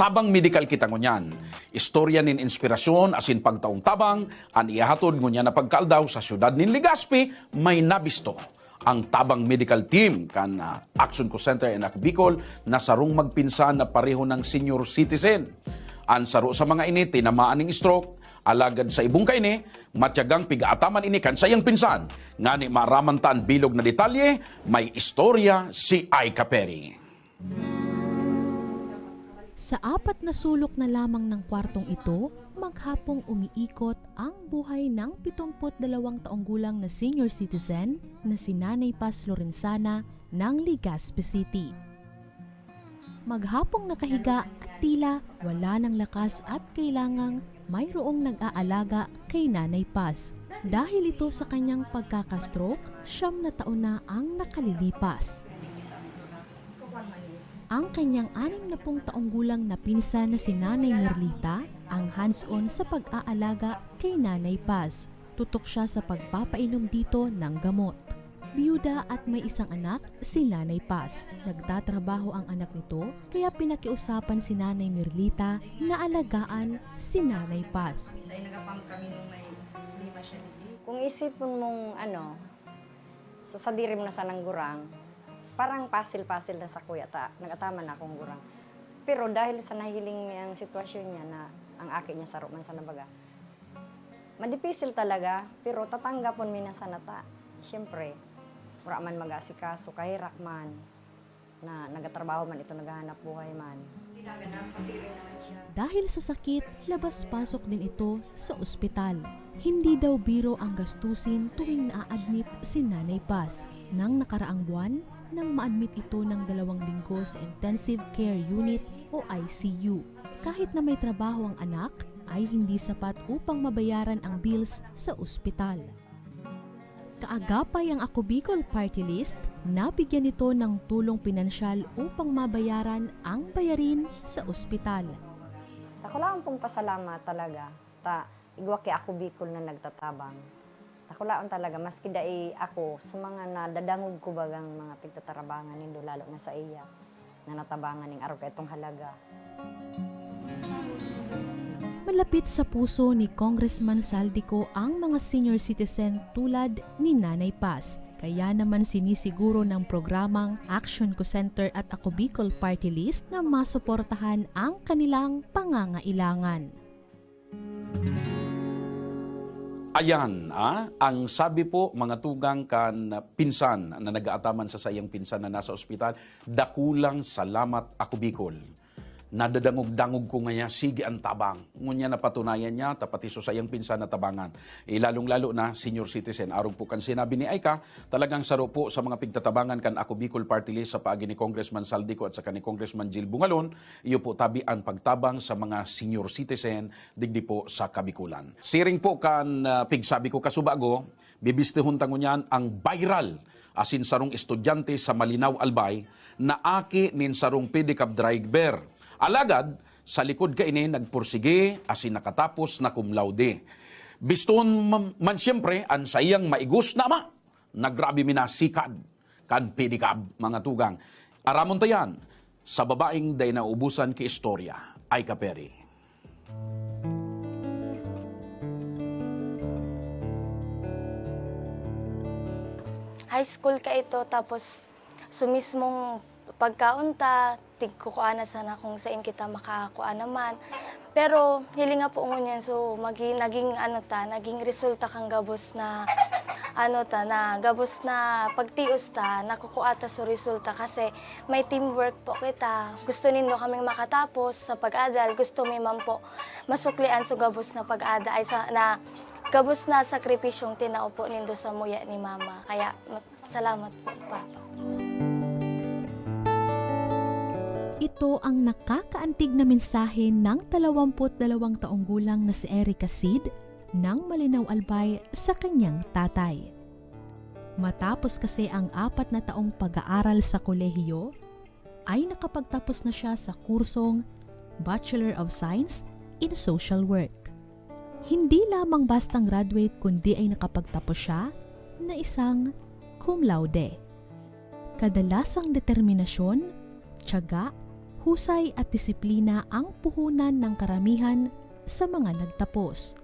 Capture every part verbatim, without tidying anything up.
Tabang Medikal kita ngunyan. Istorya nin inspirasyon asin pagtaong tabang an ihahatod ngunyan na pagkaaldaw sa siyudad nin Legazpi, may nabisto. Ang Tabang Medical Team kan, ah, Action Call Center in Ako Bicol na sarong magpinsan na pareho ng senior citizen. An saro sa mga ini tinamaan ning stroke, alagad sa ibong kaini, matyagang pigaataman ini kan saiyang pinsan. Ngani maaraman ta an bilog na detalye, may istorya si Aika Perry. Sa apat na sulok na lamang ng kwartong ito, maghapong umiikot ang buhay ng pitongput dalawang taong gulang na senior citizen na si Nanay Paz Lorenzana ng Legazpi City. Maghapong nakahiga at tila wala ng lakas at kailangang mayroong nag-aalaga kay Nanay Paz. Dahil ito sa kanyang pagkaka-stroke, siyam na taon na ang nakalilipas. Ang kanyang anim na pung taong gulang na pinsan na si Nanay Merlita ang hands-on sa pag-aalaga kay Nanay Paz. Tutok siya sa pagpapainom dito ng gamot. Biyuda at may isang anak, si Nanay Paz. Nagtatrabaho ang anak nito, kaya pinakiusapan si Nanay Merlita na alagaan si Nanay Paz. Sa inagapang kami nung may problema siya, Bibi. Kung isipon mong ano, sa sadiri mo na sanang gurang, parang pasil-pasil na sa kuya ta, nag-ataman na akong gurang. Pero dahil sa nahiling mi ang sitwasyon niya na ang aki niya saro man sa nabaga, madipisil talaga, pero tatanggapon mi na sana ta. Siyempre, wala man mag-aasikaso, kahirak man, na nagatrabaho man ito, naghahanap buhay man. Dahil sa sakit, labas-pasok din ito sa ospital. Hindi daw biro ang gastusin tuwing naa-admit si Nanay Paz. Nang nakaraang buwan, nang ma-admit ito ng dalawang linggo sa Intensive Care Unit o I C U. Kahit na may trabaho ang anak, ay hindi sapat upang mabayaran ang bills sa ospital. Kaagapay ang Ako Bicol Party List, nabigyan ito ng tulong pinansyal upang mabayaran ang bayarin sa ospital. Dakulaon pong pasalamat talaga ta igwa ki Ako Bicol na nagtatabang. Dakulaon talaga, maski dai ako, sa mga nadadangog ko bagang mga pigtatarabangan nindo, lalo na sa iya, na natabangan ning arog kaitong halaga. Malapit sa puso ni Congressman Saldico ang mga senior citizen tulad ni Nanay Paz. Kaya naman sinisiguro ng programang Action Call Center at Ako Bicol Party List na masuportahan ang kanilang pangangailangan. Ayan, ah, ang sabi po, mga tugang kan pinsan na nag-aataman sa saiyang pinsan na nasa ospital, dakulang salamat, Ako Bicol. Nadadangog-dangog ko ngaya, sige ang tabang. Ngunyan napatunayan niya, ta pati so saiyang pinsan natabangan. Eh, lalong-lalo na, senior citizen. Arog po kan sinabi ni Aika, talagang saro po sa mga pigtatabangan kan Ako Bicol Party List sa paagi ni Congressman Saldico at saka ni Congressman Jil Bungalon, iyo po tabi ang pagtabang sa mga senior citizen digdi po sa Kabikulan. Siring po kan, ah, pigsabi ko kasubago, bibistihon ta ngunyan ang viral asin sarong estudyante sa Malinao, Albay, na aki nin sarong pedicab driver. Alagad, sa likod kaini nagpursige asin nakatapos na cum laude. Biston man, man siyempre an saiyang maigos na ama, nagrabi mi na sikad kan pedicab, mga tugang. Aramon ta yan sa babaeng dai naubusan ki istorya, Aika Perry. High school ka ito, tapos sa mismong pagkaon ta, tigkukuana sana kung sain kita makakua naman. Pero hiling nga po ngunyan, so magi-, naging ano ta, naging resulta kang gabos na ano ta, na gabos na pagtios ta, nakukua ta so resulta kasi may teamwork po kita. Gusto nindo kaming makatapos sa pag-adal, gusto mi man po masuklian so gabos na pag-ada, ay sa, na gabos na sakripisyong tinao po nindo sa muya ni Mama. Kaya, salamat po, Papa. Ito ang nakakaantig na mensahe ng dalawampu't dalawang taong gulang na si Erica Seed ng Malinao Albay sa kanyang tatay. Matapos kasi ang apat na taong pag-aaral sa kolehiyo, ay nakapagtapos na siya sa kursong Bachelor of Science in Social Work. Hindi lamang bastang graduate kundi ay nakapagtapos siya na isang cum laude. Kadalasang determinasyon, tiyaga, Husay at disiplina ang puhunan ng karamihan sa mga nagtapos.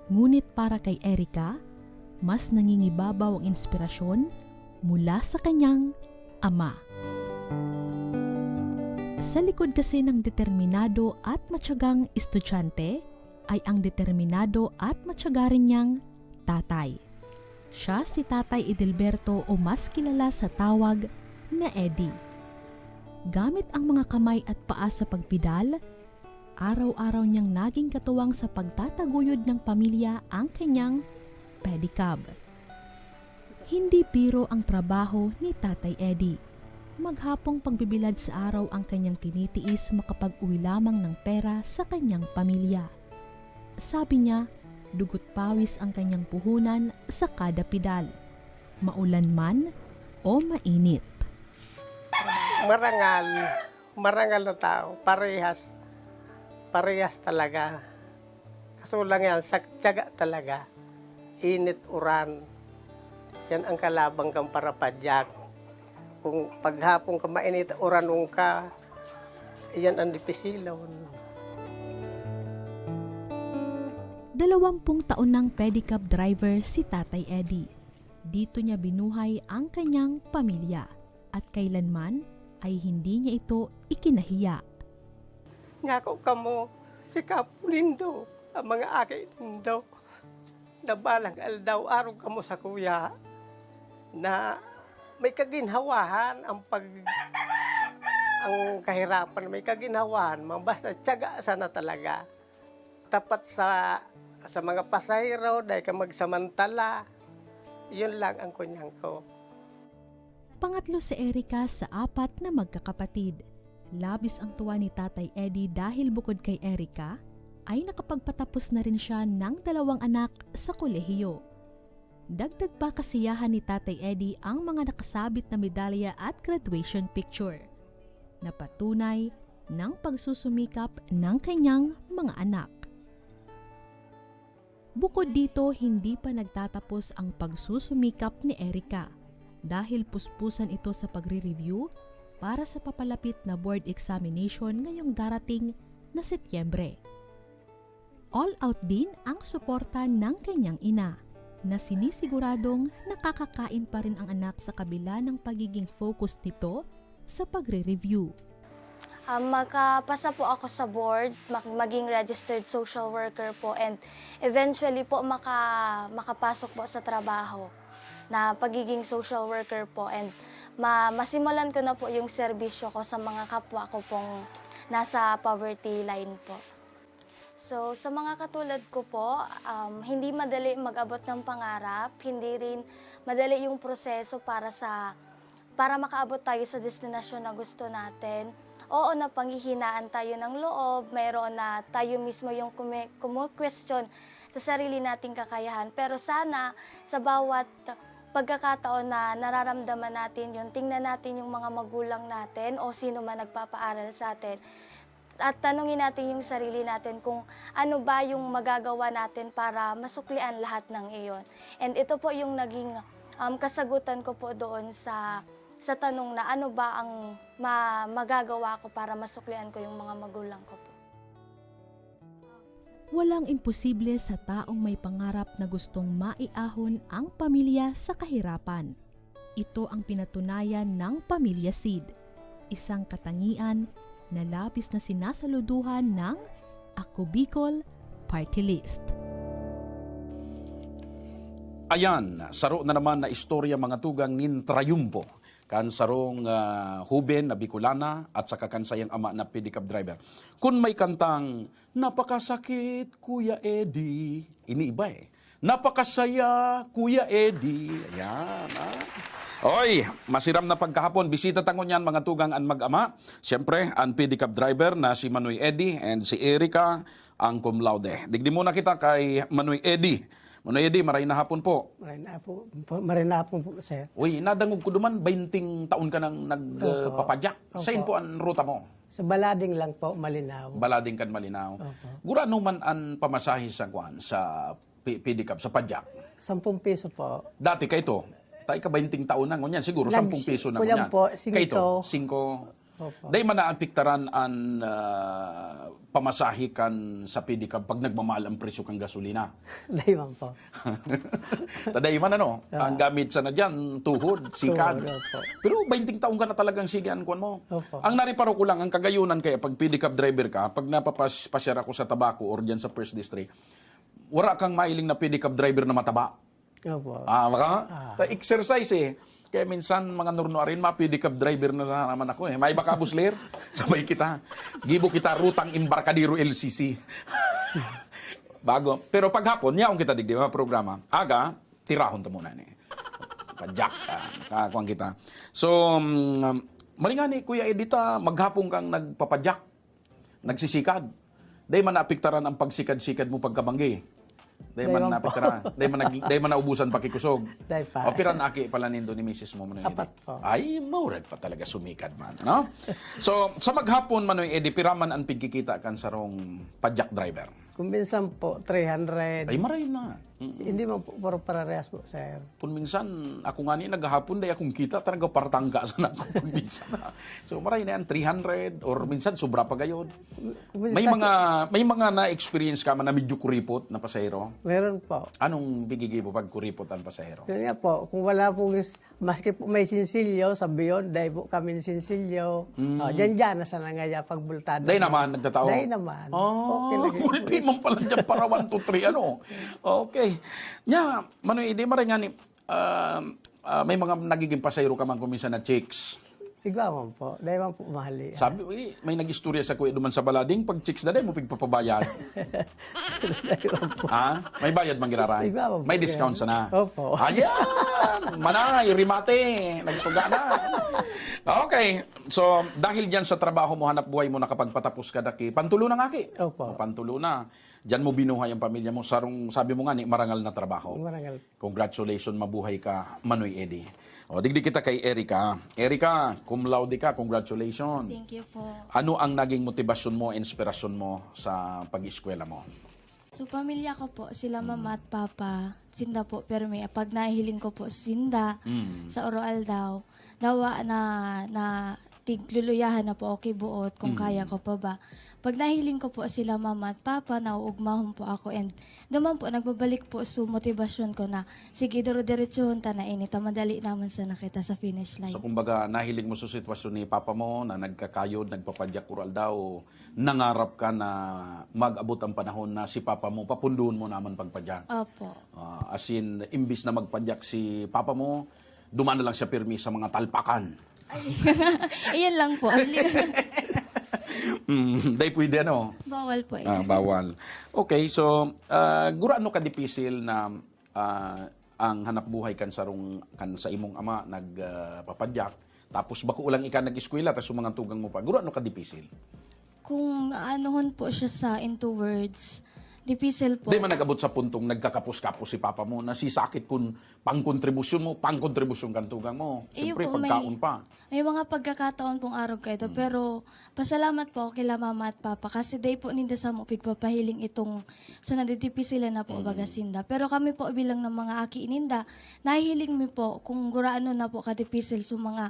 Ngunit para kay Erica, mas nangingibabaw ang inspirasyon mula sa kanyang ama. Sa likod kasi ng determinado at matyagang estudyante ay ang determinado at matyaga rin niyang tatay. Siya si Tatay Edelberto o mas kilala sa tawag na Eddie. Gamit ang mga kamay at paa sa pagpidal, araw-araw niyang naging katuwang sa pagtataguyod ng pamilya ang kanyang pedicab. Hindi biro ang trabaho ni Tatay Eddie. Maghapong pagbibilad sa araw ang kanyang tinitiis makapag-uwi lamang ng pera sa kanyang pamilya. Sabi niya, dugot pawis ang kanyang puhunan sa kada pidal, maulan man o mainit. Marangal, marangal na tao, parehas, parehas talaga. Kaso lang yan, sa tiyaga talaga. Init, uran. Yan ang kalabang kang parapadyak. Kung paghapon ka mainit, uranon ka, yan ang dipisilon. Dalawampung taon nang pedicab driver si Tatay Eddie. Dito niya binuhay ang kanyang pamilya at kailanman ay hindi niya ito ikinahiya. Ngako kamo, sikapo nindo ang mga aki nindo na balang aldaw arog kamo sakuya na may kaginhawahan ang pag ang kahirapan, may kaginhawahan man, basta tiyaga sana talaga. Tapat sa sa mga pasahero, dai ka magsamantala. Yun lang ang kunyang ko. Pangatlo si Erica sa apat na magkakapatid. Labis ang tuwa ni Tatay Eddie dahil bukod kay Erica, ay nakapagpatapos na rin siya ng dalawang anak sa kolehiyo. Dagdag pa kasiyahan ni Tatay Eddie ang mga nakasabit na medalya at graduation picture na patunay ng pagsusumikap ng kanyang mga anak. Bukod dito, hindi pa nagtatapos ang pagsusumikap ni Erica dahil puspusan ito sa pagre-review para sa papalapit na board examination ngayong darating na Setyembre. All out din ang suporta ng kanyang ina, na sinisiguradong nakakakain pa rin ang anak sa kabila ng pagiging focused nito sa pagre-review. Ah, makapasa po ako sa board, mak- maging registered social worker po, and eventually po maka, makapasok po sa trabaho na pagiging social worker po, and ma, masimulan ko na po yung serbisyo ko sa mga kapwa ko pong nasa poverty line po. So, sa mga katulad ko po, um, hindi madali mag-abot ng pangarap, hindi rin madali yung proseso para sa para makaabot tayo sa destinasyon na gusto natin. Oo, napanghihinaan tayo ng loob, mayroon na tayo mismo yung kume- kumu-question sa sarili nating kakayahan. Pero sana, sa bawat pagkakataon na nararamdaman natin yun, tingnan natin yung mga magulang natin o sino man nagpapaaral sa atin. At tanungin natin yung sarili natin kung ano ba yung magagawa natin para masuklian lahat ng iyon. And ito po yung naging um, kasagutan ko po doon sa sa tanong na ano ba ang ma- magagawa ko para masuklian ko yung mga magulang ko po. Walang imposible sa taong may pangarap na gustong maiahon ang pamilya sa kahirapan. Ito ang pinatunayan ng Pamilya Seed, isang katangian na labis na sinasaluduhan ng Ako Bicol Party List. Ayan, saro na naman na istorya, mga tugang, nin trayumpo kan sarong ah, huben na Bicolana at saka kan sayang ama na pedicab driver. Kun may kantang "Napakasakit, Kuya Eddie," ini iba eh. "Napakasaya, Kuya Eddie." Ayan, ah. Oy, masiram na pagkahapon. Bisita ta ngunyan, mga tugang, an mag-ama. Siyempre, an pedicab driver na si Manoy Eddie and si Erica, ang cum laude. Digdi muna kita kay Manoy Eddie. Manoy Eddie, maray na hapon po. Maray na po, po, maray na po, po, sir. Uy, nadangog ko duman, bainting taon ka nang nagpapadyak. Opo. Sain po an ruta mo? Sa Balading lang po, Malinaw. Balading kan Malinaw. Opo. Gurano man an pamasahe sa kwan, sa pi- pedicab, sa padyak? Sampung piso po. Dati kaito, tayo ka bainting taon na, ngunyan siguro Nag- sampung piso na kulang ngunyan. Po, singko. Kaito, singko. Opo. Dai man naapektaran an ah, pamasahe kan sa pedicab pag nagmamahal ang presyo kan gasolina. Dai man po. Taday man ano, ang gamit sana dyan, tuhod, sikad. Tuhod, opo. Pero bainting taon ka na talagang sige ang kuwan mo. Opo. Ang nariparo ko lang, ang kagayunan kaya pag pedicab driver ka, pag napapasyar ako sa Tabaco or dyan sa First District, wala kang mailing na pedicab driver na mataba. Opo. Ah, baka? Ta exercise eh. Kaya minsan, mga nurnuarin, mga pedicab driver na sana naman ako eh. May baka, Boss Ler? Sabay kita. Gibo kita, rutang embarkadero L C C. Bago. Pero paghapon, yaon kita digdi, mga programa. Aga, tirahon to muna ni. Padyak. Ah, kakuan kita. So, um, maringani, Kuya Edita, maghapon kang nagpapadyak. Nagsisikad. Dai man naapektaran ang pagsikad-sikad mo pagkabanggi. Dai Dai man man po. naapektaran. Dai man, nag, dai man naubusan pakikosog. Dai pa. O, pira na aki pala nindo ni misis mo, Manong Eddie? Apat po. Ay, murag pa talaga sumikad man, no? So, sa maghapon, Manong Eddie, pira man ang pigkikita kan sarong padyak driver? Kung minsan po, three hundred. Ay, maray na. Mm. Hindi man po, puro parehas po, sir. Kung minsan, ako nga ni naghahapon, dai akong kita, talaga partangka sa nako kung minsan. So, maray na yan, three hundred, or minsan, sobra pa gayod. Kung May minsan- mga, may mga na-experience ka man na medyo kuripot na pasahero? Meron po. Anong bigigi mo pag kuripot ang pasahero? Yun nga po, kung wala po, is- maski po may sinsilyo, sabi yun, dai po kami sinsilyo. Mm. Oh, dyan, dyan, nasa na nga dyan, pagbultado. Dai naman, nagtatao? Dai naman. Oh, Okay lang yun. Gulpi man pala dyan para one, two, three, ano? Okay. Nya, Manoy, di maray nga ni, ah, ah, may mga nagiging pasahero ka man kung minsan na chicks. Igwa man po. Dai man po mahali. Sabi, uy, may nag-istorya sa kuya duman sa Balading, pag chicks na dai mo pigpapabayad. Dai man po. Ha? May bayad man giraray? Igwa man po. May discount sana? Opo. Ayan! Manay, rimate! Nagtuga na. Okay. So, dahil dyan sa trabaho mo, hanap buhay mo, nakapagpatapos ka daki. Pantulo na nga, ki? Opo. O, pantulo na. Diyan mo binuhay ang pamilya mo. Sarong, sabi mo nga, ni marangal na trabaho. Marangal. Congratulations, mabuhay ka, Manoy Eddie. O, digdi kita kay Erica. Erica, cum laude ka, congratulations. Thank you po. Ano ang naging motibasyon mo, inspirasyon mo sa pag-eskwela mo? So, pamilya ko po, sila mama at papa, sinda po, pero may pag nahiling ko po sinda sa oro-aldaw, dawa na, na tigluluyahan na po, okay, buot, kung kaya ko pa ba. Pag nahiling ko po sila mama at papa, nauugmahon po ako, and duman po, nagbabalik po sa motivasyon ko na, sige, duro-diretsuhon ta na ini, ta madali naman sana kita sa finish line. So, kumbaga, nahiling mo sa sitwasyon ni papa mo na nagkakayod, nagpapadyak oro-aldaw, nangarap ka na mag-abot ang panahon na si papa mo, papunduhon mo naman pagpadyak. Opo. Ah, as in, imbis na magpadyak si papa mo, duman na lang siya pirmi sa mga talpakan. Ay, iyan lang po. Mm, dai pwede, ano? Bawal po eh. Ah, bawal. Okay, so, ah, gurano ka dipisil na ah, ang hanap buhay kan sarong, kan sa imong ama nagpapadyak, tapos bako lang ika nag-eskwela, tas yung mga tugang mo pa. Gurano ka dipisil? Kung aanuhon po siya sa into words, dipisil po. Di man nag-abot sa puntong nagkakapos-kapos si papa mo, nasisakit kun pangkontribusyon mo, pangkontribusyon kan tugang mo. Iyo Siyempre, po, may- pagkaon pa. May mga pagkakataon pong arog kaito, pero pasalamat po ako kila mama at papa kasi dai po ninda samo pigpapahiling itong so nadidipisilan na po baga sinda. Pero kami po bilang ng mga aki ninda, nahihiling mi po kung gurano na po kadipisil sa mga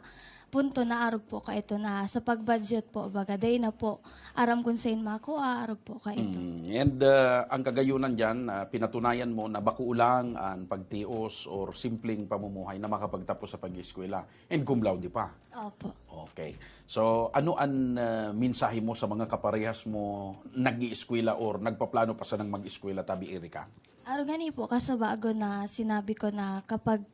punto na arog po kaito na sa pag-budget po baga dai na po aram kung sain makua, arog po kaito. Mm, and uh, ang kagayunan dyan, uh, pinatunayan mo na bako lang ang pagtios or simpleng pamumuhay na makapagtapos sa pag-eskwela. And cum laude pa. Opo. Okay. So, ano ang uh, mensahe mo sa mga kaparehas mo nag-ieskwela or nagpaplano pa sanang mag-eskwela, Tabi Erica? Aro gani po, kasabago na sinabi ko na kapag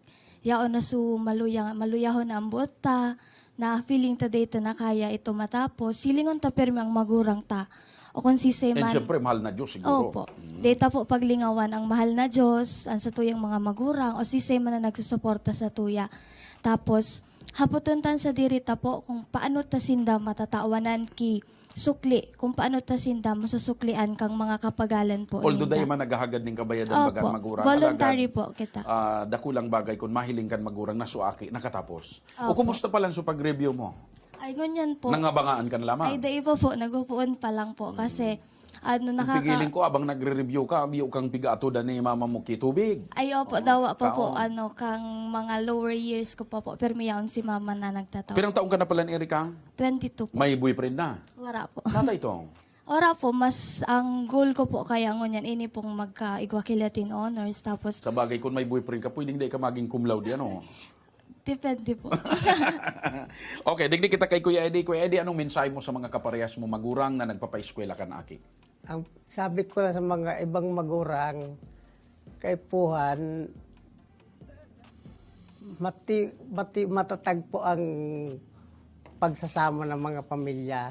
yaon na su maluya, maluyahon na ang buot ta, na feeling ta data na kaya ito matapos, silingon ta pirmi ang magurang ta. O kung sisay And man, syempre, mahal na Diyos siguro. Opo. Data po paglingawan ang mahal na Diyos, ang satuyang mga magurang, o sisay man na nagsusuporta sa tuya. Tapos, haputon tan sa diri ta po kung paano ta sinda matatawanan ki sukli, kung paano ta sinda masusuklian kang mga kapagalan po Although ninda. Dahil man naghahagad ning kabayadan Opo. bagan magurang, Voluntary alagad, po kita. Ah, dakulang bagay kung mahiling kan magurang na suaki, nakatapos. O Opo. Kumusta pa lang sa pag-review mo? Ay, ngunyan po. Nangabangaan ka na lamang? Ay, dai pa po. Nagpupuon pa lang po. Kasi, Ano, Ang nakaka- pigiling ko, abang nagre-review ka, biyo kang piga-ato da ni mama mo kitubig. Ayaw po, Oo, dawa pa po, kaon. Ano, kang mga lower years ko pa po, pero may yaon si mama na nagtataw. Pirang taon ka na pala ni Erica? twenty-two po. May boyfriend na? Wala po. Natay tong. Ora po, mas ang goal ko po kaya ngunyan, ini pong magka-igwa ki Latin honors, tapos Sa bagay, kung may boyfriend ka, pwedeng di ka maging cum laude, ano? depende po. Okay, digdi kita kay Kuya Eddie. Kuya Eddie, anong mensahe mo sa mga kaparehas mo magurang na nagpapaeskwela kan aki? Ang sabi ko lang sa mga ibang magurang, kaipuhan, mati, mati, matatag po ang pagsasama ng mga pamilya.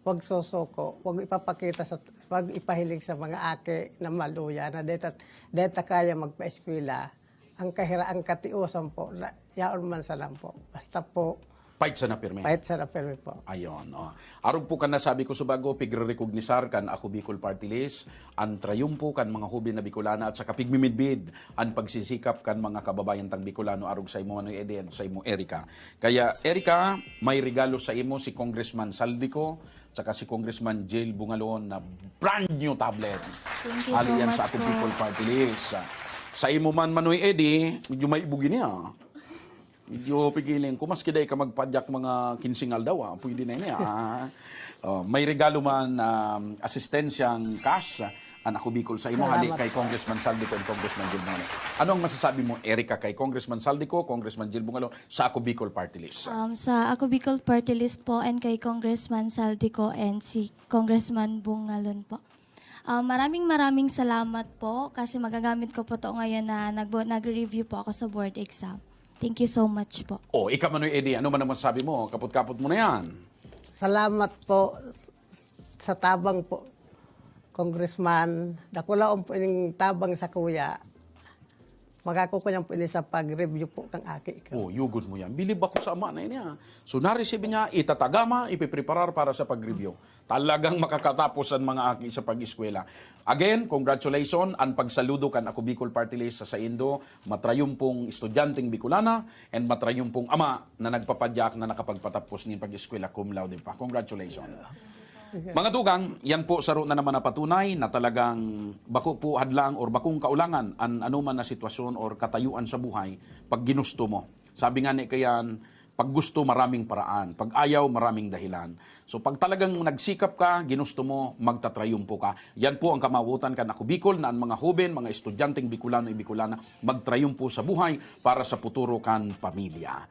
Huwag susuko, huwag ipapakita sa, huwag ipahiling sa mga aki na maluya na deta, deta kaya magpaeskwela. Ang kahira, ang katiusan po, na, yaon man sa lang po. Basta po, Fight sana pirmi. Fight sana pirmi po. Ayon, oh. Arog po kan nasabi ko sa bago, pigre-recognisar kan Ako Bicol Party List, ang trayumpo kan mga hoben na Bicolana at sa kapigmimidbid, ang pagsisikap kan mga kababayan tang Bicolano arog sa imo, Manoy Eddie, at sa imo, Erica. Kaya, Erica, may regalo sa imo si Congressman Saldico, tsaka si Congressman Jill Bungalon na brand new tablet. Thank you so Hali yan much sa Ako po. Bicol Party List. Sa imo man, Manoy Eddie, medyo may ibugi niya. Medyo pigiling ko, maski dai ka magpadyak mga kinseng aldaw, ah, pwede na niya. Ah. Oh, may regalo man, um, asistensyang cash, ah, ang Ako Bicol sa imo, hali Salamat. Kay Congressman Saldico and Congressman Jill Bungalon. Ano ang masasabi mo, Erica, kay Congressman Saldico, Congressman Jill Bungalon, sa Ako Bicol Party List? Um, sa Ako Bicol Party List po and kay Congressman Saldico and si Congressman Bungalon po. Um, maraming maraming salamat po kasi magagamit ko po to ngayon na nag nagre-review po ako sa board exam. Thank you so much po. Oh, ikaw, Manoy Eddie, ano man ang masasabi mo? Kapot-kapot mo na yan. Salamat po sa tabang po, Congressman. Dakulaon po ining tabang sa kuya. Magakukunyan po ini sa pag-review po kang aki ko. Oh, yugot mo yan. Bilib ako sa ama na ini, ah. So, na-receive niya, itatagama, ipipreparar para sa pag-review. Talagang makakatapos ang mga aki sa pag-eskwela. Again, congratulations. Ang pagsaludo kan Ako Bicol Party List sa saindo, matrayumpong estudyanteng Bicolana and matrayumpong ama na nagpapadyak na nakapagpatapos nin pag-eskwela cum laude pa. Congratulations. Mga tugang, yan po saro na naman na patunay na talagang bako po hadlang or bakong kaulangan an anoman na sitwasyon or katayuan sa buhay pag ginusto mo. Sabi nga ni kayan, pag gusto, maraming paraan. Pag ayaw, maraming dahilan. So, pag talagang nagsikap ka, ginusto mo, magtatrayumpo ka. Yan po ang kamawotan kan Ako Bicol na ang mga hoben, mga estudyanteng Bicolano y Bicolana, magtrayumpo sa buhay para sa puturo kan pamilya.